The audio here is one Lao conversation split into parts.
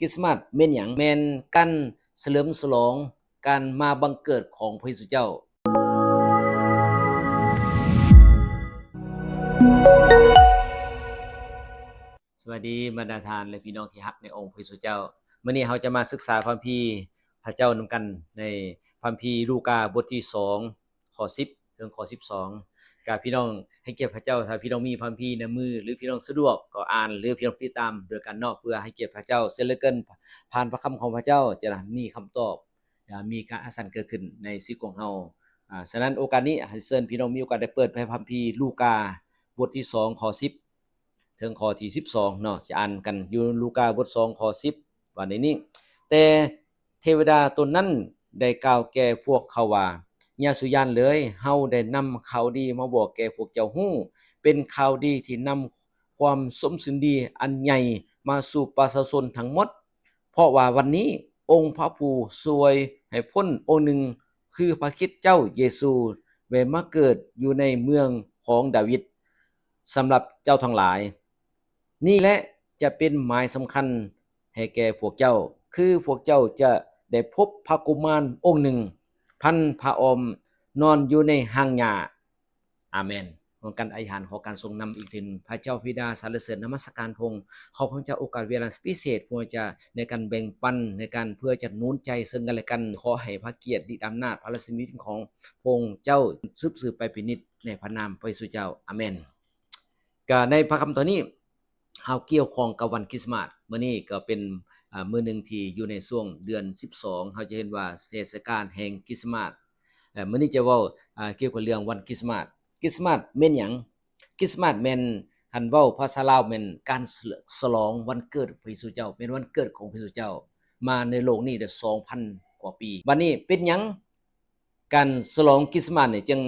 ຄຣິສຕະມາດແມ່ນຫຍັງ? ແມ່ນການສະເຫຼີມສະຫຼອງການມາບັງເກີດຂອງພະເຢຊູເຈົ້າ. ສະບາຍດີບັນດາທ່ານ ແລະ ພີ່ນ້ອງທີ່ຮັກໃນອົງພະເຢຊູເຈົ້າ. ມື້ນີ້ເຮົາຈະມາສຶກສາຄຳພີພະເຈົ້ານຳກັນ ໃນຄຳພີລູກາບົດທີສອງ ຂໍ້ສິບ ເຖິງຂໍ້ສິບສອງ. ກະພີ່ນ້ອງໃຫ້ກຽດພະເຈົ້າ, ຖ້າພີ່ນ້ອງມີຄຳພີໃນມື ຫຼື ພີ່ນ້ອງສະດວກກໍອ່ານ ຫຼື ພີ່ນ້ອງຕິດຕາມດ້ວຍກັນເນາະ, ເພື່ອໃຫ້ກຽດພະເຈົ້າ. ເຊັ່ນເດີກັນ, ຜ່ານພະຄຳຂອງພະເຈົ້າຈະມີຄຳຕອບ, ຈະມີການອັດສັນເກີດຂຶ້ນໃນຊີວິດຂອງເຮົາ. ອາ, ສະນັ້ນໂອກາດນີ້ ໃຫ້ເຊີນພີ່ນ້ອງມີໂອກາດໄດ້ເປີດພະຄຳພີລູກາບົດທີສອງ ຂໍ້ສິບ ເຖິງຂໍ້ທີສິບສອງເນາະ. ຈະອ່ານກັນຢູ່ລູກາບົດສອງ ຂໍ້ສິບ ວ່າໃນນີ້, ແຕ່ເທວະດາຕົນນັ້ນໄດ້ກ່າວແກ່ພວກເຂົາວ່າ, ຢ່າສູ່ຢ້ານເລີຍ, ເຮົາໄດ້ນຳຂ່າວດີມາບອກແກ່ພວກເຈົ້າຮູ້, ເປັນຂ່າວດີທີ່ນຳຄວາມຊົມຊື່ນດີອັນໃຫຍ່ມາສູ່ປະຊາຊົນທັງໝົດ. ເພາະວ່າວັນນີ້ອົງພະຜູ້ຊ່ວຍໃຫ້ພົ້ນອົງໜຶ່ງ ຄືພະຄຣິດເຈົ້າເຢຊູ ໄດ້ມາເກີດຢູ່ໃນເມືອງຂອງດາວິດ ສຳລັບເຈົ້າທັງຫຼາຍ. ນີ້ແຫຼະຈະເປັນໝາຍສຳຄັນໃຫ້ແກ່ພວກເຈົ້າ, ຄືພວກເຈົ້າຈະໄດ້ພົບພະກຸມານອົງໜຶ່ງ ພັນຜ້າອ້ອມ ນອນຢູ່ໃນຮ່າງຫຍ້າ. ອາເມນ. ຮ່ວມກັນອະທິຖານ ຂໍການຊົງນຳອີກເທື່ອໜຶ່ງ. ພະເຈົ້າບິດາ ສັນລະເສີນນະມັດສະການພະອົງ. ຂອບພະເຈົ້າໂອກາດເວລາພິເສດ ພະອົງຈະໃນການແບ່ງປັນ ໃນການເພື່ອຈະໜູນໃຈເຊິ່ງກັນແລະກັນ. ຂໍໃຫ້ພະກຽດ, ລິດອຳນາດ, ພະລາຊະມີຂອງພະອົງເຈົ້າສືບໆໄປເປັນນິດ ໃນພະນາມພະເຢຊູເຈົ້າ. ອາເມນ. ກະໃນພະຄຳຕອນນີ້ ເຮົາກ່ຽວຂ້ອງກັບວັນຄຣິສມາດ. ມື້ນີ້ກໍເປັນ ອາ ມື້ໜຶ່ງທີ່ຢູ່ໃນຊ່ວງເດືອນສິບສອງ ເຮົາຈະເຫັນວ່າເທດສະການແຫ່ງຄຣິສມາດ. ເອີ ມື້ນີ້ຈະເວົ້າ ອາ ກ່ຽວກັບເລື່ອງວັນຄຣິສມາດ. ຄຣິສມາດແມ່ນຫຍັງ? ຄຣິສມາດແມ່ນ ຄັນເວົ້າພາສາລາວແມ່ນການສະຫຼອງວັນເກີດພະເຢຊູເຈົ້າ, ແມ່ນວັນເກີດຂອງພະເຢຊູເຈົ້າ ມາໃນໂລກນີ້ໄດ້ສອງພັນກວ່າປີ. ບັດນີ້ເປັນຫຍັງ ການສະຫຼອງຄຣິສມາດນີ້ຈຶ່ງ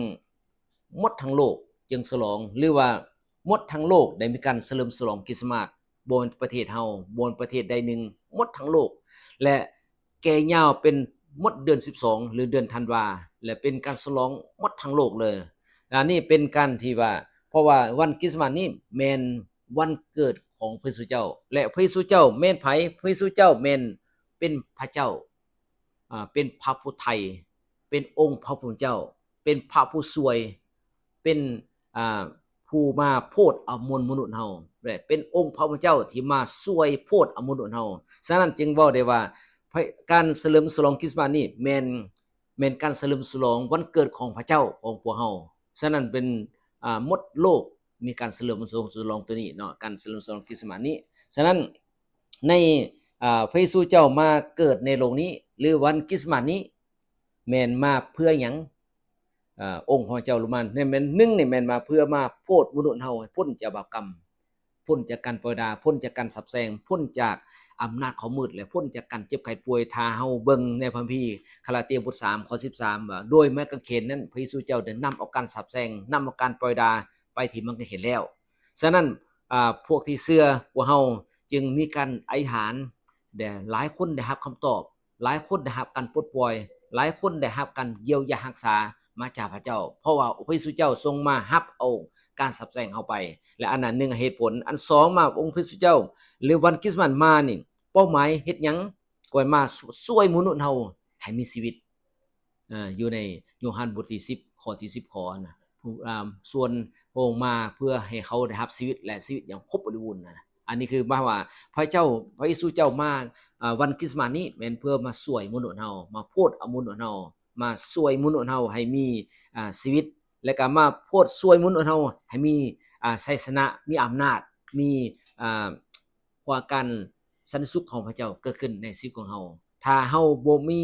ໝົດທັງໂລກຈຶ່ງສະຫຼອງ ຫຼືວ່າໝົດທັງໂລກໄດ້ມີການສະເຫຼີມສະຫຼອງຄຣິສມາດ, ບໍ່ແມ່ນປະເທດເຮົາ, ບໍ່ແມ່ນປະເທດໃດໜຶ່ງ, ໝົດທັງໂລກ ແລະ ແກ່ຍາວເປັນໝົດເດືອນສິບສອງ ຫຼື ເດືອນທັນວາ ແລະ ເປັນການສະຫຼອງໝົດທັງໂລກເລີຍ. ອັນນີ້ເປັນການທີ່ວ່າ ເພາະວ່າວັນຄຣິສມາດນີ້ແມ່ນວັນເກີດຂອງພະເຢຊູເຈົ້າ ແລະ ພະເຢຊູເຈົ້າແມ່ນໃຜ? ພະເຢຊູເຈົ້າແມ່ນເປັນພະເຈົ້າ ອາ ເປັນພະຜູ້ໄຖ່, ເປັນອົງພະຜູ້ເປັນເຈົ້າ, ເປັນພະຜູ້ຊ່ວຍ, ເປັນ ອາ ຜູ້ມາໂຜດອາໝູນມະນຸດເຮົາ ແລະ ເປັນອົງພະຜູ້ເປັນເຈົ້າທີ່ມາຊ່ວຍໂຜດອາໝູນມະນຸດເຮົາ. ສະນັ້ນຈຶ່ງເວົ້າໄດ້ວ່າ ການສະເຫຼີມສະຫຼອງຄຣິສມາດນີ້ແມ່ນ ແມ່ນການສະເຫຼີມສະຫຼອງວັນເກີດຂອງພະເຈົ້າຂອງພວກເຮົາ. ສະນັ້ນເປັນ ອາ ໝົດໂລກມີການສະເຫຼີມສະຫຼອງ ສະຫຼອງໂຕນີ້ເນາະ, ການສະເຫຼີມສະຫຼອງຄຣິສມາດນີ້. ສະນັ້ນໃນ ອາ ພະເຢຊູເຈົ້າມາເກີດໃນໂລກນີ້ ຫຼື ວັນຄຣິສມາດນີ້ ແມ່ນມາເພື່ອຫຍັງ? ອາ ອົງຂອງເຈົ້າລົງມາ ແມ່ນ ແມ່ນ ໜຶ່ງນີ້ແມ່ນມາເພື່ອມາໂຜດມະນຸດເຮົາໃຫ້ພົ້ນຈາກບາບກຳ, ພົ້ນຈາກການປ່ອຍດາ, ພົ້ນຈາກການສາບແຊ່ງ, ພົ້ນຈາກອຳນາດຂອງມືດ ແລະ ພົ້ນຈາກການເຈັບໄຂ້ປ່ວຍ. ຖ້າເຮົາເບິ່ງໃນພະຄຳພີ ກາລາເຕຍບົດສາມ ຂໍ້ສິບສາມ ວ່າ ໂດຍໄມ້ກາງເຂນນັ້ນ ພະເຢຊູເຈົ້າໄດ້ນຳເອົາການສາບແຊ່ງ, ນຳເອົາການປ່ອຍດາໄປທີ່ໄມ້ກາງເຂນແລ້ວ. ສະນັ້ນ ອາ ພວກທີ່ເຊື່ອ ພວກເຮົາຈຶ່ງມີການອະທິຖານ ແລະ ຫຼາຍຄົນໄດ້ຮັບຄຳຕອບ, ຫຼາຍຄົນໄດ້ຮັບການປົດປ່ອຍ, ຫຼາຍຄົນໄດ້ຮັບການຢຽວຢາຮັກສາມາຈາກພະເຈົ້າ, ເພາະວ່າພະເຢຊູເຈົ້າຊົງມາຮັບເອົາການສາບແຊ່ງເຮົາໄປ. ແລະ ອັນນັ້ນໜຶ່ງເຫດຜົນ, ອັນສອງມາ ອົງພະເຢຊູເຈົ້າ ຫຼື ວັນຄຣິສມາດມານີ້ ເປົ້າໝາຍເຮັດຫຍັງ? ກໍມາຊ່ວຍມະນຸດເຮົາໃຫ້ມີຊີວິດ. ເອີ ຢູ່ໃນໂຍຮັນບົດທີສິບ ຂໍ້ທີສິບ ຂໍ້ນະ ຜູ້ ອາ ສ່ວນພະອົງມາເພື່ອໃຫ້ເຂົາໄດ້ຮັບຊີວິດ ແລະ ຊີວິດຢ່າງຄົບບໍລິບູນນະ. ອັນນີ້ຄືໝາຍວ່າ ພະເຈົ້າ ພະເຢຊູເຈົ້າມາ ອາ ວັນຄຣິສມາດນີ້ແມ່ນເພື່ອມາຊ່ວຍມະນຸດເຮົາ, ມາໂຜດອາມະນຸດເຮົາ, ມາຊ່ວຍມະນຸດເຮົາໃຫ້ມີ ອາ ຊີວິດ ແລະ ກໍມາໂຜດຊ່ວຍມະນຸດເຮົາໃຫ້ມີ ອາ ໄຊຊະນະ, ມີອຳນາດ, ມີ ອາ ຄວາມການສັນຕິສຸກຂອງພະເຈົ້າເກີດຂຶ້ນໃນຊີວິດຂອງເຮົາ. ຖ້າເຮົາບໍ່ມີ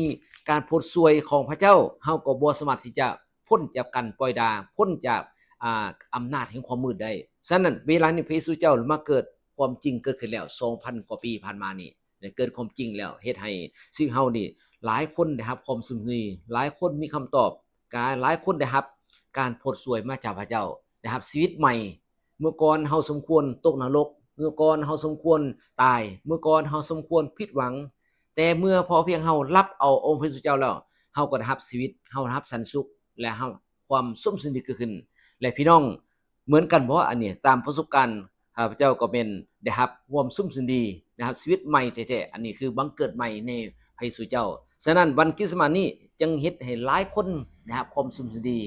ການໂຜດຊ່ວຍຂອງພະເຈົ້າ, ເຮົາກໍບໍ່ສາມາດທີ່ຈະພົ້ນຈາກການປ່ອຍດາ, ພົ້ນຈາກ ອາ ອຳນາດແຫ່ງຄວາມມືດໄດ້. ສະນັ້ນ ເວລານີ້ພະເຢຊູເຈົ້າມາເກີດ, ຄວາມຈິງເກີດຂຶ້ນແລ້ວ ສອງພັນກວ່າປີຜ່ານມານີ້ ໄດ້ເກີດຄວາມຈິງແລ້ວ ເຮັດໃຫ້ຊີວິດເຮົານີ້ ຫຼາຍຄົນໄດ້ຮັບຄວາມສຸກດີ, ຫຼາຍຄົນມີຄຳຕອບ, ກາ ຫຼາຍຄົນໄດ້ຮັບການໂຜດຊ່ວຍມາຈາກພະເຈົ້າ, ໄດ້ຮັບຊີວິດໃໝ່. ເມື່ອກ່ອນເຮົາສົມຄວນຕົກນະລົກ, ເມື່ອກ່ອນເຮົາສົມຄວນຕາຍ, ເມື່ອກ່ອນເຮົາສົມຄວນຜິດຫວັງ, ແຕ່ເມື່ອພໍພຽງເຮົາຮັບເອົາອົງພະເຢຊູເຈົ້າແລ້ວ, ເຮົາກໍໄດ້ຮັບຊີວິດ, ເຮົາໄດ້ຮັບສັນຕິສຸກ ແລະ ເຮົາ ຄວາມຊົມຊື່ນດີເກີດຂຶ້ນ. ແລະ ພີ່ນ້ອງເໝືອນກັນບໍ່? ອັນນີ້ຕາມປະສົບການ ຂ້າພະເຈົ້າກໍແມ່ນໄດ້ຮັບຄວາມຊຸມຊົນດີ ໄດ້ຮັບຊີວິດໃໝ່ແທ້ໆ. ອັນນີ້ຄືບັງເກີດໃໝ່ໃນພະເຢຊູເຈົ້າ. ສະນັ້ນ ວັນຄຣິສມາດນີ້ຈຶ່ງເຮັດໃຫ້ຫຼາຍຄົນໄດ້ຮັບຄວາມຊຸມຊົນດີ,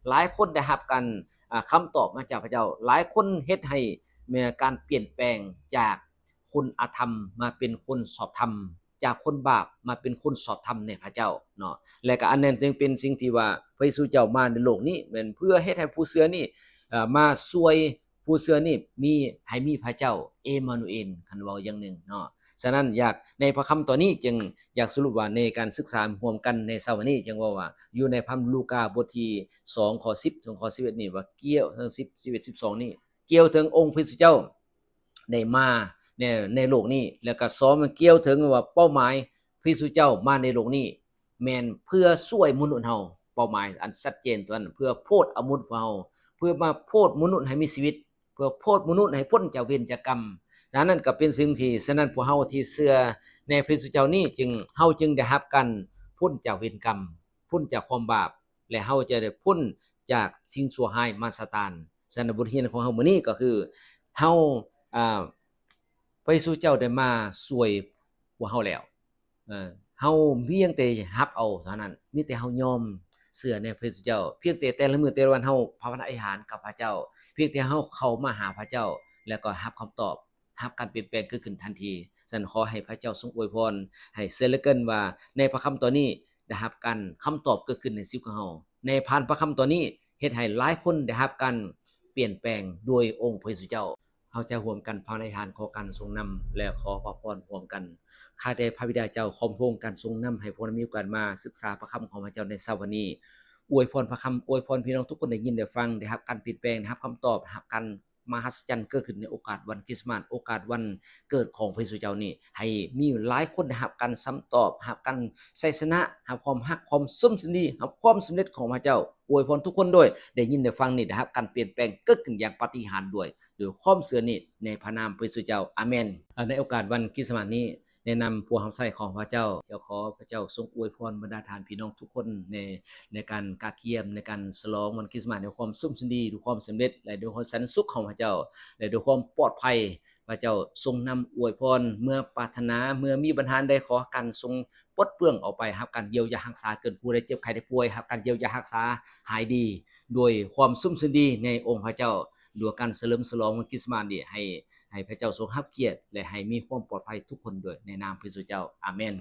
ຫຼາຍຄົນໄດ້ຮັບການ ອາ ຄຳຕອບມາຈາກພະເຈົ້າ, ຫຼາຍຄົນເຮັດໃຫ້ ແມ່ນການປ່ຽນແປງຈາກຄົນອະທຳມາເປັນຄົນຊອບທຳ, ຈາກຄົນບາບມາເປັນຄົນຊອບທຳໃນພະເຈົ້າເນາະ. ແລະກະອັນນັ້ນຈຶ່ງເປັນສິ່ງທີ່ວ່າພະເຢຊູເຈົ້າມາໃນໂລກນີ້ ແມ່ນເພື່ອເຮັດໃຫ້ຜູ້ເຊື່ອນີ້ ເອີ ມາຊ່ວຍ ຜູ້ເຊື່ອນີ້ມີ ໃຫ້ມີພະເຈົ້າເອມານູເອນ ຄັນເວົ້າຢ່າງໜຶ່ງເນາະ. ສະນັ້ນ ຢາກ ໃນພະຄຳຕອນນີ້ຈຶ່ງຢາກສະຫຼຸບວ່າ ໃນການສຶກສາຮ່ວມກັນໃນເຊົ້າວັນນີ້ ຈຶ່ງເວົ້າວ່າ ຢູ່ໃນພະທຳລູກາບົດທີສອງ ຂໍ້ສິບ ເຖິງຂໍ້ສິບເອັດນີ້ວ່າ ກ່ຽວເຖິງສິບ ສິບເອັດ ສິບສອງນີ້ ກ່ຽວເຖິງອົງພະເຢຊູເຈົ້າໄດ້ມາໃນ ໃນໂລກນີ້ ແລ້ວກໍສອງ ມັນກ່ຽວເຖິງວ່າເປົ້າໝາຍພະເຢຊູເຈົ້າມາໃນໂລກນີ້ ແມ່ນເພື່ອຊ່ວຍມະນຸດເຮົາ, ເປົ້າໝາຍອັນຊັດເຈນຕົວນັ້ນ ເພື່ອໂຜດເອົາມະນຸດພວກເຮົາ, ເພື່ອມາໂຜດມະນຸດໃຫ້ມີຊີວິດ, ເພື່ອໂຜດມະນຸດໃຫ້ພົ້ນຈາກເວນຈາກກຳ. ສະນັ້ນກໍເປັນສິ່ງທີ່ ສະນັ້ນພວກເຮົາທີ່ເຊື່ອໃນພະເຢຊູເຈົ້ານີ້ ຈຶ່ງ ເຮົາຈຶ່ງໄດ້ຮັບການພົ້ນຈາກເວນກຳ, ພົ້ນຈາກຄວາມບາບ ແລະ ເຮົາຈະໄດ້ພົ້ນຈາກສິ່ງຊົ່ວຮ້າຍມາສະຕານ. ສະນັ້ນ ບົດຮຽນຂອງເຮົາມື້ນີ້ກໍຄື ເຮົາ ອາ ພະເຢຊູເຈົ້າໄດ້ມາຊ່ວຍພວກເຮົາແລ້ວ. ເອີ ເຮົາພຽງແຕ່ຮັບເອົາເທົ່ານັ້ນ, ມີແຕ່ເຮົາຍອມເຊື່ອໃນພະເຢຊູເຈົ້າ, ພຽງແຕ່ແຕ່ລະມື້ແຕ່ລະວັນເຮົາພາວະນາອະທິຖານກັບພະເຈົ້າ, ພຽງແຕ່ເຮົາເຂົ້າມາຫາພະເຈົ້າ ແລ້ວກໍຮັບຄຳຕອບ, ຮັບການປ່ຽນແປງເກີດຂຶ້ນທັນທີ. ສະນັ້ນ ຂໍໃຫ້ພະເຈົ້າຊົງອວຍພອນໃຫ້ເຊີເລີເກີນວ່າ ໃນພະຄຳຕອນນີ້ໄດ້ຮັບການ ຄຳຕອບເກີດຂຶ້ນໃນຊີວິດຂອງເຮົາ, ໃນຜ່ານພະຄຳຕອນນີ້ເຮັດໃຫ້ຫຼາຍຄົນໄດ້ຮັບການປ່ຽນແປງໂດຍອົງພະເຢຊູເຈົ້າ. ເຮົາຈະຮ່ວມກັນພາວະນາອະທິຖານ ຂໍການຊົງນຳ ແລະ ຂໍພະພອນຮ່ວມກັນ. ຂ້າແດ່ພະບິດາເຈົ້າ, ຂໍພະອົງການຊົງນຳໃຫ້ພວກເຮົາມີໂອກາດມາສຶກສາພະຄຳຂອງພະເຈົ້າໃນເຊົ້າວັນນີ້. ອວຍພອນພະຄຳ, ອວຍພອນພີ່ນ້ອງທຸກຄົນໄດ້ຍິນໄດ້ຟັງ, ໄດ້ຮັບການປ່ຽນແປງ, ໄດ້ຮັບຄຳຕອບ, ຮັບການມະຫັດສະຈັນເກີດຂຶ້ນໃນໂອກາດວັນຄຣິສມາດ, ໂອກາດວັນເກີດຂອງພະເຢຊູເຈົ້ານີ້, ໃຫ້ມີຫຼາຍຄົນໄດ້ຮັບການຄຳຕອບ, ຮັບການໄຊຊະນະ, ຮັບຄວາມຮັກ, ຄວາມຊຸມຊົນດີ, ຮັບຄວາມສຳເລັດຂອງພະເຈົ້າ. ອວຍພອນທຸກຄົນດ້ວຍ, ໄດ້ຍິນໄດ້ຟັງນີ້ ໄດ້ຮັບການປ່ຽນແປງເກີດຂຶ້ນຢ່າງປາຕິຫານດ້ວຍ, ດ້ວຍຄວາມເຊື່ອນີ້ໃນພະນາມພະເຢຊູເຈົ້າ. ອາເມນ. ເອີ ໃນໂອກາດວັນຄຣິສມາດນີ້ ແນະນຳພວກຮັບໃຊ້ຂອງພະເຈົ້າ, ຢາກຂໍພະເຈົ້າຊົງອວຍພອນບັນດາທ່ານພີ່ນ້ອງທຸກຄົນໃນ ໃນການກະກຽມ ໃນການສະຫຼອງວັນຄຣິສມາດ ດ້ວຍຄວາມຊຸມຊົນດີ, ດ້ວຍຄວາມສຳເລັດ ແລະ ດ້ວຍຄວາມສັນຕິສຸກຂອງພະເຈົ້າ ແລະ ດ້ວຍຄວາມປອດໄພ. ພະເຈົ້າຊົງນຳອວຍພອນ, ເມື່ອປາດຖະໜາ, ເມື່ອມີບັນຫາໃດ ຂໍການຊົງປົດເປື້ອງອອກໄປ, ຮັບການຢຽວຢາຮັກສາ, ເກີດຜູ້ໃດເຈັບໄຂ້ໄດ້ປ່ວຍ ຮັບການຢຽວຢາຮັກສາຫາຍດີ ດ້ວຍຄວາມຊຸມຊົນດີໃນອົງພະເຈົ້າ, ດ້ວຍການສະເຫຼີມສະຫຼອງວັນຄຣິສມາດນີ້ ໃຫ້ ໃຫ້ພະເຈົ້າຊົງຮັບກຽດ ແລະ ໃຫ້ມີຄວາມປອດໄພທຸກຄົນດ້ວຍ ໃນນາມພະເຢຊູເຈົ້າ. ອາເມນ.